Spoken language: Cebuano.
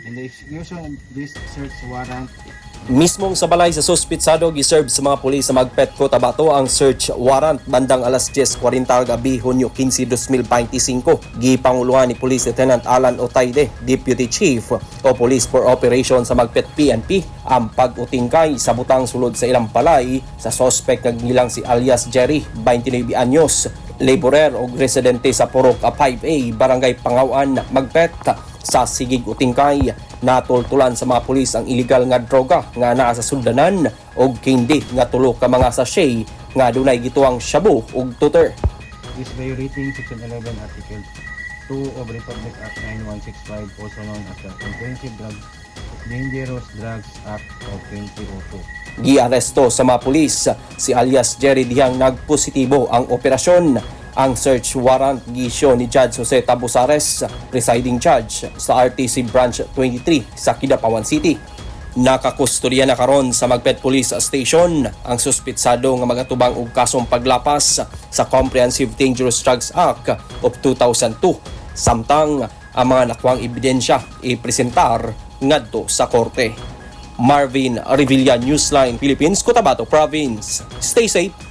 In the execution of this search warrant, Mismong sa balay sa suspitsado, giserve sa mga pulis sa Magpet, Cotabato ang search warrant bandang alas 10:40 gabi, Hunyo 15, 2025. Gipanguluhan ni Police Lieutenant Alan Otayde, Deputy Chief of Police for Operation sa Magpet PNP, ang pag-utingkay sa butang sulod sa ilang balay sa suspect nga gilang si alias Jerry, 29 anyos, laborer o residente sa Purok 5A, Barangay Pangawan, Magpet. Sa sigig utingkay, natultulan sa mga pulis ang illegal nga droga nga naa sa suldanan og candy nga tulo ka mga sachet nga dunay gituwang shabu ug tutor. Is violating Section 11, Article 2 of Republic Act 9165, also known as the Comprehensive Drug Dangerous Drugs Act of 2002. Giaresto sa mga pulis si alias Jerry dihang nagpositibo ang operasyon. Ang search warrant giisyu ni Judge Jose Tabusares, presiding judge sa RTC Branch 23 sa Kidapawan City. Nakakustodiya na karon sa Magpet Police Station ang suspitsado nga magatubang og kasong paglapas sa Comprehensive Dangerous Drugs Act of 2002, samtang ang mga nakuhang ebidensya ipresentar ngadto sa korte. Marvin Revilla, Newsline Philippines, Cotabato Province. Stay safe.